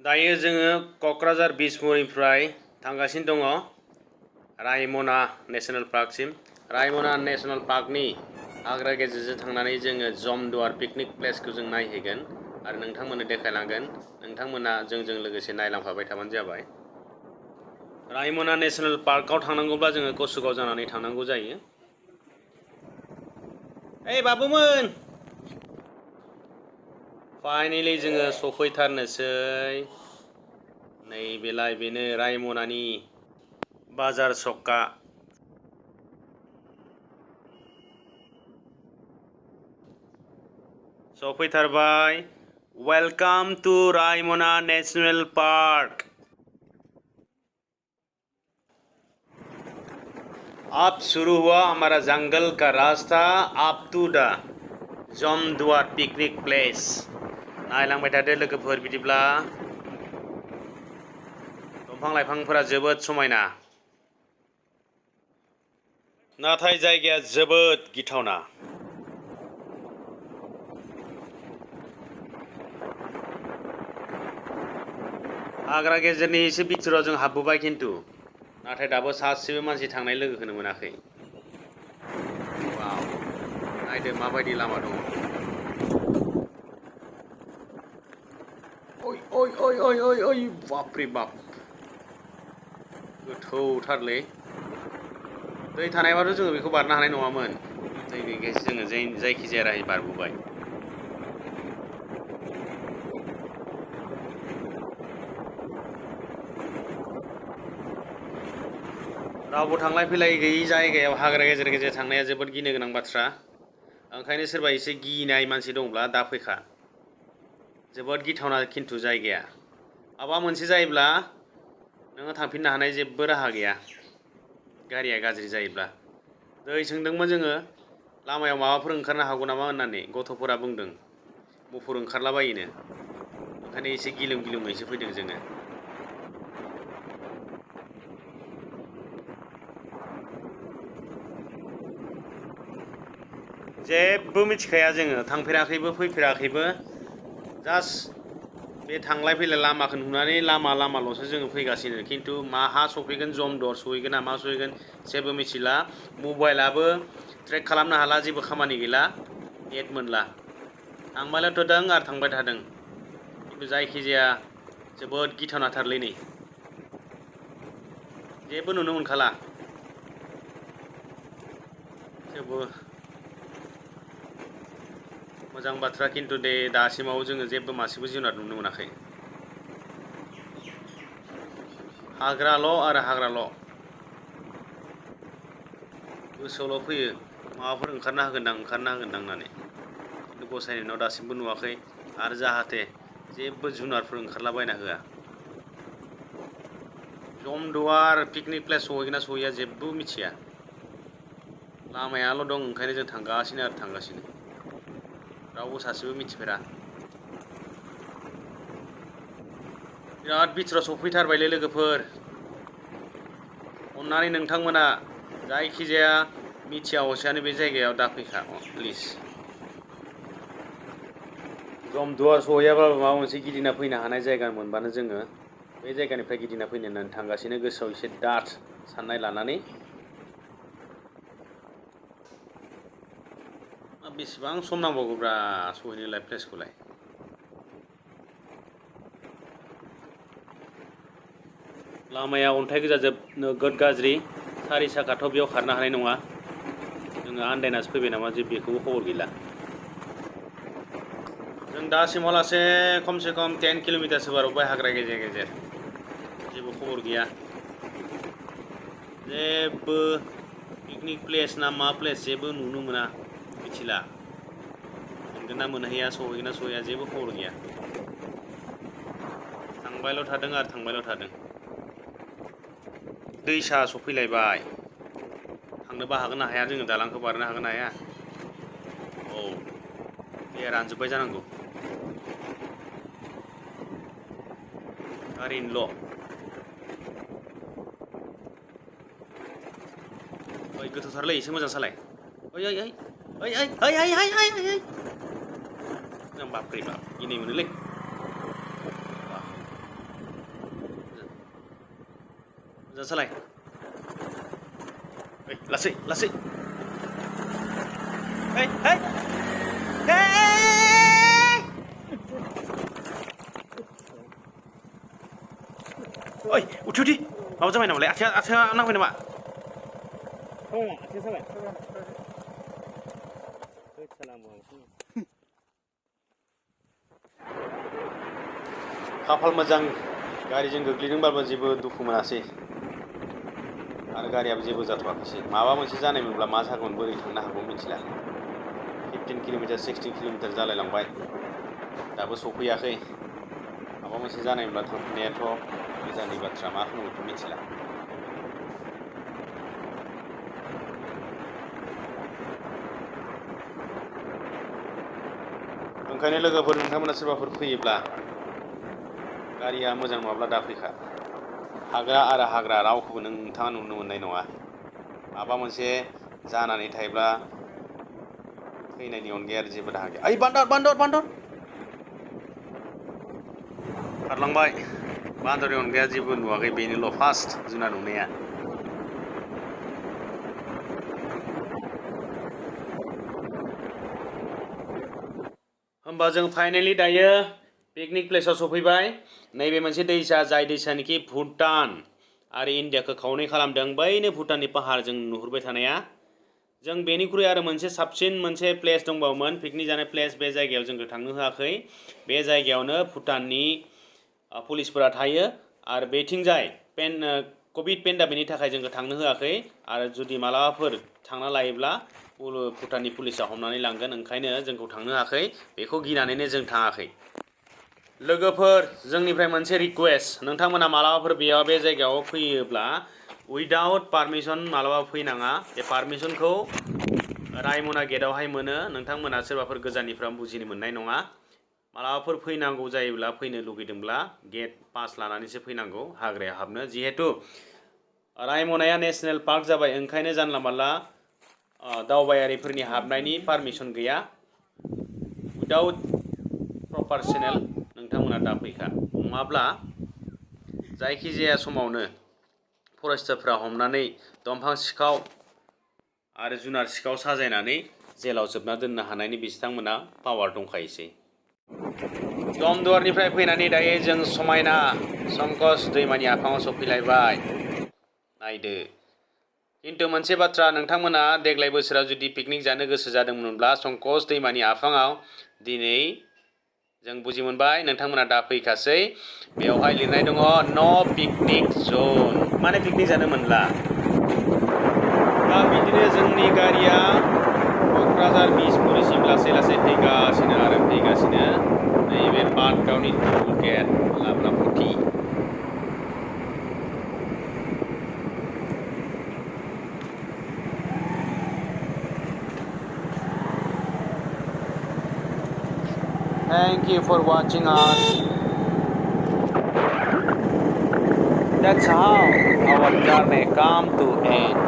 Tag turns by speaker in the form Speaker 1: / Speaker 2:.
Speaker 1: दायो जोङो क'क्राझार बिसमुरिनिफ्राय थांगासिनो दङ रायमना नेशनेल पार्कसिम। रायमना नेशनेल पार्कनि हाग्रा गेजेरजों थांनानै जोङो जमदुवार पिकनिक प्लेसखौ जों नायहैगोन आरो नोंथांमोननो देखायलांगोन। नोंथांमोना जोंजों लोगोसे नायलांफाबाय थाबानो जाबाय। रायमना नेशनेल पार्कआव थांनांगौब्ला जोङो कसुगाव जानानै थांनांगौ जायो। ओइ बाबुमोन, फाइनेलि जोङो सफैथारनोसै। नैबेलाय बेनो रायमनानि बाजार सखा। सफैथारबाय। Welcome to Raimona national park. अब शुरू हुआ हमारा जंगल का रास्ता अप टू द जमदुवार पिकनिक प्लेस। नायलांबाय थादो लोगोफोर, बिदिब्ला दंफां लाइफांफोरा जोबोद समायना, नाथाय जायगाया जोबोद गिथावना। हाग्रा गेजेरनि एसे बिथोराव जों हाबबोबाय, खिन्थु नाथाय दाबो सासेबो मानसि थांनाय लोगोखौनो मोनाखै। वाव, नायदो माबायदि लामा दङ। ओइ ओइ ओइ ओइ ओइ ओइ बापरे बाप, गोथौथारलै। दै थानायबाथ' जोङो बेखौ बारनो हानाय नङामोन। दै गैयैखायसो जोङो जायखिजाया राहायै बारबोबाय। रावबो थांलाय फैलाय गैयि जायगायाव हाग्रा गेजेर गेजेर थांनाया जोबोद गिनो गोनां बाथ्रा। ओंखायनो सोरबा एसे गिनाय मानसि दंब्ला दा फैखा। जोबोद गिथावना खिन्थु जायगाया। माबा मोनसे जायोब्ला नोङो थांफिननो हानाय जेबो राहा गैया, गारिया गाज्रि जायोब्ला। दै सोंदोंमोन जोङो लामायाव माबाफोर ओंखारनो हागौ नामा होननानै। गथ'फोरा बुंदों मुफुर ओंखारलाबायोनो। ओंखायनो एसे गिलुं गिलुंयैसो फैदों जोङो। जेबो मिथिखाया जोङो, थांफेराखैबो फैफेराखैबो। जास्ट बे थांलाय फैलाय लामाखौ नुनानै लामाल'सो जोङो फैगासिनो। खिन्थु माहा सफैगोन, जमदुवार सहैगोन ना मा सहैगोन जेबो मिथिला। मबाइलाबो ट्रेक खालामनो हाला, जेबो खामानि गैला, नेट मोनला। थांबायल' थादों आरो थांबाय थादों। खिन्थु जायखिजाया जोबोद गिथावनाथारलै नै। जेबो नुनो मोनखाला। थेवबो मोजां बाथ्रा, खिन्थु दे दासिमाव जोङो जेबो मासेबो जुनार नुनो मोनाखै। हाग्राल' आरो हाग्राल'। गोसोआवल' फैयो माबाफोर ओंखारना होगोनदां होननानै। खिन्थु गसाइनि अननायाव दासिमबो नुवाखै, आरो जाहाथे जेबो जुनारफोर ओंखारलाबायना होआ। जमदुवार पिकनिक प्लेस सहैगोन ना सहैया जेबो मिथिया। लामायाल' दं, ओंखायनो जों थांगासिनो आरो थांगासिनो। रावबो सासेबो मिथिफेरा। बिराद बिथोराव सफैथारबायलै लोगोफोर। अन्नानै नोंथांमोना जायखिजाया मिथिया हसियानो बे जायगायाव दाफैखा प्लिज। जमदुवार सहैयाबाबो माबा मोनसे गिदिंना फैनो हानाय जायगा मोनबानो जोङो बे जायगानिफ्राय गिदिंना फैनो होननानै थांगासिनो, गोसोआव एसे दाथ साननाय लानानै। बेसेबां सम नांबावगौब्रा सहैनोलाय प्लेसखौलाय। लामाया अन्थाइ गोजाजोब, नोगोद गाज्रि। सारि साखाथ' बेयाव खारनो हानाय नङा। जोङो आन्दायनासो फैबाय नामा जे बेखौबो खबर गैला। जों दासिमाव लासे खमसे खम 10 किल'मिटारसो बारबोबाय हाग्रा गेजेर गेजेर। जेबो खबर गैया। जेबो पिकनिक प्लेस ना मा प्लेस जेबो नुनो मोना, मिथिला। मोनगोन ना मोनहैया, सहैगोन ना सहैया जेबो खबर गैया। थांबायल' थादों आरो थांबायल' थादों। दैसा सफैलायबाय। थांनोबो हागोन ना हाया जोङो, दालांखौ बारनो हागोन ना हाया। औ, दैया रानजोब्बाय जानांगौ। गारिनिल'। ओइ गोथौथारलै, एसे मोजां सालाय। ओइ ओइ ओइ ओइ ओइ ओइ ओइ ओइ ओइ ओइ ओइ बापरे बाप, गिनाय मोनोलै। मोजां सालाय लासै लासै hey hey hey ओइ उठि माबा जाबाय नामालाय आथिङा नांबाय नामा आथिङा साबाय खाफाल मोजां गारिजों गोग्लैदोंबाबो जेबो दुखु मोनासै आरो गारियाबो जेबो जाथ'वाखैसै माबा मोनसे जानायमोनब्ला मा जागौमोन बोरै थांनो हागौ मिथिला 15 किल'मिटार 16 किल'मिटार जालायलांबाय दाबो सफैयाखै माबा मोनसे जानायमोनब्ला थांफिननायाथ' गोजाननि बाथ्रा मा खालामगोनखौ मिथिला ओंखायनो लोगोफोर नोंथांमोना सोरबाफोर फैयोब्ला गारिया मोजां नङाब्ला दाफैखा हाग्रा आरो हाग्रा रावखौबो नोंथाङा नुनो मोननाय नङा माबा मोनसे जानानै थायोब्ला थैनायनि अनगायै आरो जेबो राहा गैया ओइ बान्दर खारलांबाय बान्दरनि अनगायै जेबो नुवाखै बेनोल' फार्स्ट जुनार नुनाया होमबा जों फाइनाली दायो पिकनिक प्लेसाव सफैबाय नैबे मोनसे दैसा जाय दैसानिखि भुटान आरो इन्डियाखौ खावनै खालामदों बैनो भुटाननि पाहार जों नुहुरबाय थानाया जों बेनिख्रुइ आरो मोनसे साबसिन मोनसे प्लेस दंबावोमोन पिकनिक जानाय प्लेस बे जायगायाव जोंखौ थांनो होआखै बे जायगायावनो भुटाननि पुलिसफोरा थायो आरो बेथिंजाय कभिड पेन्डेमिकनि थाखाय जोंखौ थांनो होआखै आरो जुदि मालाबाफोर थांना लायोब्ला भुटाननि पुलिसा हमनानै लांगोन ओंखायनो जोंखौ थांनो होआखै बेखौ गिनानैनो जों थाङाखै लोगोफोर जोंनिफ्राय मोनसे रिक्वेस्ट नोंथांमोना मालाबाफोर बे जायगायाव फैयोब्ला उइदाउट पारमिसन मालाबा फैनाङा बे पारमिसनखौ रायमना गेटआवहाय मोनो नोंथांमोना सोरबाफोर गोजाननिफ्राय बुजिनो मोननाय नङा मालाबाफोर फैनांगौ जायोब्ला फैनो लुगैदोंब्ला गेट पास लानानैसो फैनांगौ हाग्रायाव हाबनो जिहेतु रायमनाया नेशनेल पार्क जाबाय ओंखायनो जानला मानला दावबायारिफोरनि हाबनायनि पारमिसन गैया उइदाउट प्रपार चेनेल नोंथांमोना दा फैखा नङाब्ला जायखिजाया समावनो फरेस्टारफ्रा हमनानै दंफां सिखाव आरो जुनार सिखाव साजायनानै जेलाव जोबना दोननो हानायनि बिथांमोना पावार दंखायोसै दमदुवारनिफ्राय फैनानै दायो जों समायना संकस दैमानि आफाङाव सफैलायबाय नायदो खिन्थु मोनसे बाथ्रा नोंथांमोना देग्लाय बोसोराव जुदि पिकनिक जानो गोसो जादोंमोनब्ला संकस दैमानि आफाङाव दिनै जों बुजि मोनबाय नोंथांमोना दा फैखासै बेवहाय लिरनाय दङ नो पिकनिक जन माने पिकनिक जानो मोनला दा बिदिनो जोंनि गारिया क'क्राझार बिसमुरिसिम लासै लासै फैगासिनो आरो फैगासिनो नैबे पाटगावनि टल गेट लाब्लाफुथि Thank you for watching us. That's how our journey come to end.